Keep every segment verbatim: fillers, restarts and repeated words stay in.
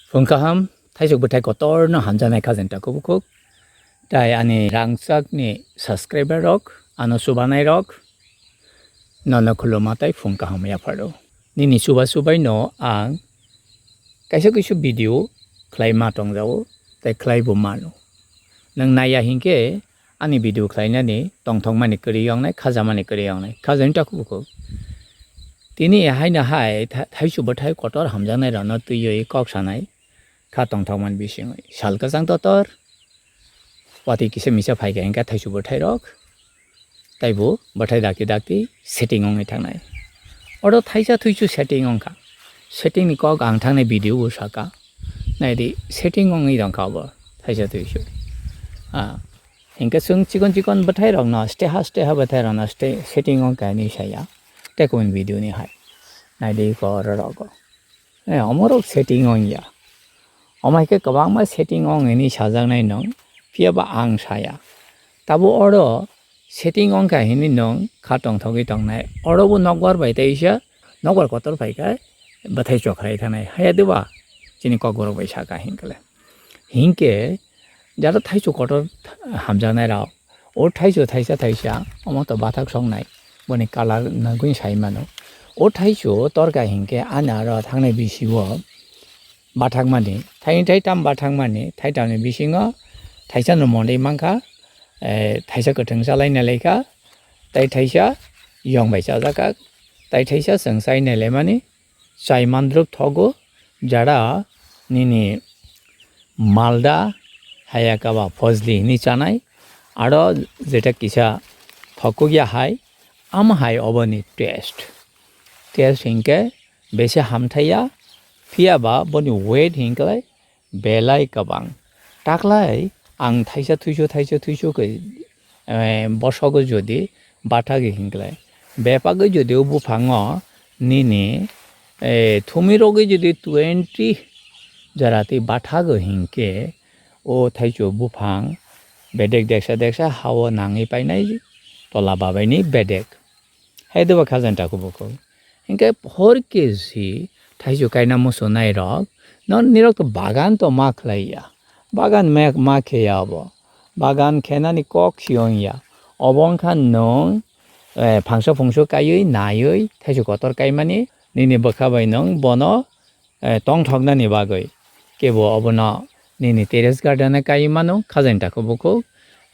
Phung kaham, thaisuk bwthai kotorno hamjaknai khajani takhuk bukhuk. Tai ani rangchakni subscriber rok, ano chubanai rok, nono khuluma tai phung kaham yapharo. Nini chuba chubaino ang kaisa kaisa video khlai ma tongjago, tai khlaibo mano. Nwng naiya hinkhe ani video khlainani tongthokmani kwrwi wngnai, khajamani kwrwi wngnai, khajani takhuk bukhuk. Tini haino hai tha-, thaisu bwthai kotor hamjaknai rokno twiwi kok sanai kha tongthokmani bisingwi. Sal kwchang totor watwi kisa misa phaikha hinkhe thaisu bwthai rok taibo bwthai dakti dakti setting wngwi thangnai. Oro thaisa thuisu setting wngkha. Setting ni kok ang thangnai video bo saka. Naidi setting wngwi tongkha obo thaisa thuisu. Ah, hinkhe chwng chikon chikon bwthai rokno, steha steha bwthai rokno ste-, setting wngkha hinwi saya. Tei kubun video ni hai. Naidi iko oro rogo. Eh, omorok setting wngya. Omo hai khe kwbangma setting wng hinwi sajaknai nwng, phiya ba ang saya. Tabo oro setting wngkha hinwi nwng kha tongthogwi tongnai. Oro bo nokbar bai teisa, nokbar kotor bai khe bwthai chokrai thanai. Haya diba? Chini kokborok bai saka hinkhe le. Hinkhe jara thaisu kotor hamjaknai rok. O thaisu thaisa thaisa, omo to bathak soknai. Boni colour nangkukni sai mano. O thaisu torka hinkhe ani aro thangnai bisi o bathakmani, thaini thaitam bathakmani, thaitamni bisingo thaisa no monwi mankha, eh, thaisa kwthwng chalai nai laikha, tei thaisa yong bai chajakha, tei thaisa chwng chai nai laimani chai mandrwk thogo, jara nini malda hayakaba phojli hinwi chanai, aro jeta kisa thokukya hai, ama hai oboni taste. Taste hinkhe bese hamthaiya, phiya ba boni weight hinklai belai kwbang. Taklai ang thaisa thuisu, thaisa thuisu khe, eh, bosogo jodi bathagwi hinklai, bepagwi jodi o buphango nini, eh, thumirogwi jodi twenty jora twi bathago hinkhe, o thaichu buphang bedek deksa deksa ha-o nangwi painai tola babaini bedek. Hai deba khajani takhuk bukhuk. Hinkhe four K G thaichu kaina muchunai rok, no nirok to bagan to ma khlaiya. Bagan me-, ma kheya obo. Bagan khenani kok si wngya. Obo wngkha nwng, eh, phangsa phungso kaiwi naiwi thaichu kotor kaimani nini bwkha bai nwng bono eh, tongthoknani bagwi kebo obono nini terrace garden-o kaiwi mano, khajani takhuk bukhuk,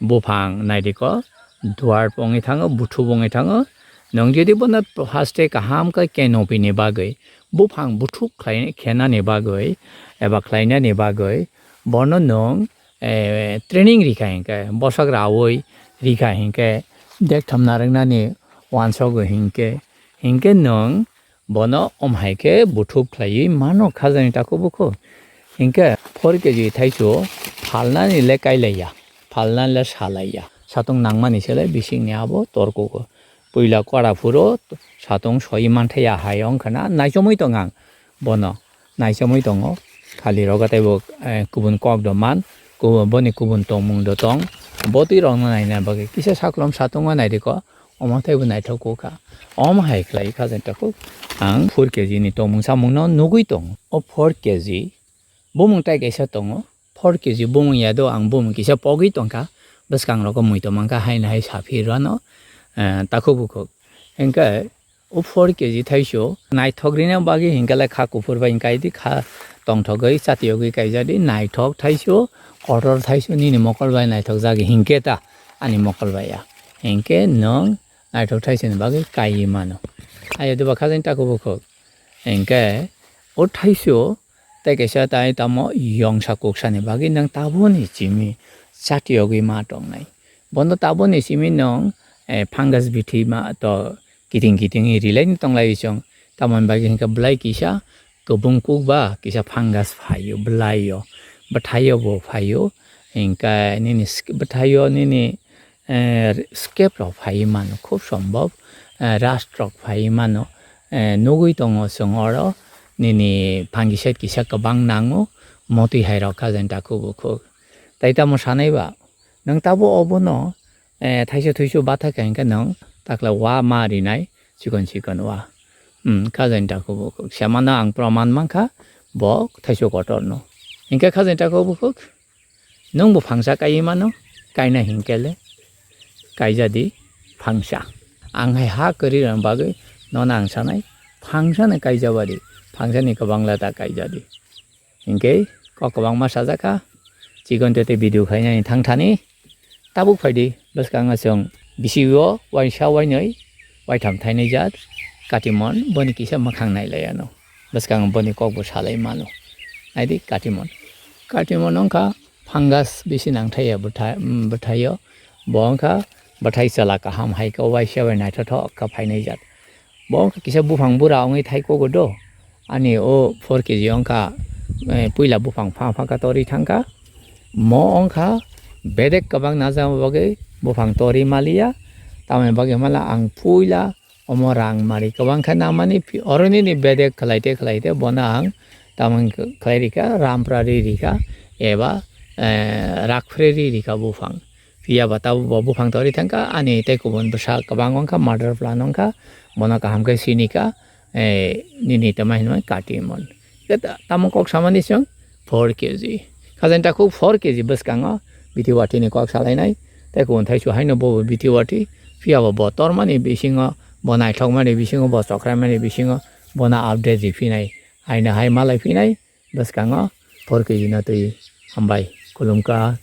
buphang naidiko, dwarf wngwi thango, buthub wngwi thango. Nwng jodi bono haste kaham khe canopy ni bagwi, buphang buthub khlai khenani bagwi eba khlainani bagwi bono nwng, eh, training rikha hinkhe, bwswk raui rikha hinkhe, dektham narwknani uansukgo hinkhe, hinkhe nwng bono om hai khe buthub khlaiwi mano khajani takhuk bukhuk. Hinkhe four K G thaichu phalnani le kailaiya, phalnani le salaiya. Satung nangmani se le bisingni abo torkugo. Puila kora phuro satung soi manthaiya hai wngkhana naichomwi tong ang bono. Naichomwi tongo. Khali rogo teibo, eh, kubun kok do man, kubun, boni kubun tongmung do tong. Bo twi rokno naina bagwi kisa saklom satungo nairiko. Omo teibo naithok kukha. Omo hai khlai kha je takhuk. Ang four K G ni tongmung samungno nugwi tongo. O four K G bumung tai kaisa tongo. Four K G bumung ya do ang bumung kisa pogwi tongkha. Bwskang rogo muitu mankha haino hai saphi rwno, eh, takhuk bukhuk. Hinkhe o four K G thaisu naithok rina bagwi hinkhe le kha kuphur bai hinkhe di kha tongthogwi chati yogwi kaijadi naithok thaisu kotor thaisu nini mokol bai naithok jagwi hinkhe ta ani mokol bai ya. Hinkhe nwng naithok thaisani bagwi kaiwi mano. Ayo diba khajani takhuk bukhuk. Hinkhe o thaisu tei kaisa tai tamo yongsa kuksani bagwi nwng taboni chimi chati yogwi ma tongnai. Bono taboni chimi nwng, eh, fungus bithi ma to kiting kiting rilai ni tonglai chwng. Tamoni bagwi hinkhe bwlai kisa kubung kuk ba kisa fungus phaio bwlaio, bwthaio bo phaio. Hinkhe nini sk-, bwthaio nini, eh, scab rok phaiwi mano, khub sombhob, eh, rust rok phaiwi mano, eh, nugwi tongo chwng oro nini fungicide kisa kwbang nango, motwi hai rok kha jani takhuk bukhuk. Tai tamo sanai ba, nwng tabo obono, eh, thaisa thuisu bathakha hinkhe nwng takla wa ma rinai, chikon chikon wa. Hmm, kha jani takhuk bukhuk. Semano ang proman mankha, bo thaichuk kotorno. Hinkhe khajani takhuk bukhuk, nwng bo phangsa kaiwi mano, kaina hinkhe le kaijadi phangsa. Ang hai ha kwrwi rwna bagwi nono ang sanai, phangsano kaijabadi, phangsani kwbangla ta kaijadi. Hinkhe kok kwbangma sajak kha, chikon tete video khainani thangthani. Tabuk phaidi, bwskango chwng bisi o waisa wainwi waitham thainai jat katimon, boni kisa mwkhang nailaiano. Bwskango boni kokbo salai mano. Naidi katimon. Katimon wngkha fungus bisi nangthaiya bwtha-, mm, bwthaio. Bo wngkha bwthai chwla kaham hai khe waisa bai naithothok kha phainai jat. Bo wngkha kisa buphang bura wngwi thai kogo do. Ani o four K G wngkha, eh, puila buphang pha pha kha torwi thangkha. Mo wngkha bedek kwbang najama bagwi buphang torwi maliya. Tamoni bagwi mala ang puila omo rang mari kwbang khe namani phi-, oro nini bedek khlaite khlaite bono ang tamoni khlai rikha, rampra ri rikha eba, eh, rakphre ri rikha buphang. Phiya ba tabuk bo buphang torwi thangkha, ani tei kubun bwsa kwbang wngkha, murder plan wngkha, bono kaham khe sinikha, eh, nini tamo hinwi katimon. Khe ta-, tamo kok samani chwng four K G. Khajani takhuk four K G bwskango bithi wathini kok salainai, tei kubun thaisu haino bobo bithi wathi, phiya bo bo tormani bisingo, bo naithokmani bisingo, bo chokraimani bisingo, bono update riphinai, haino hai malai phinai, bwskango four K G no twi hambai, khulumkha.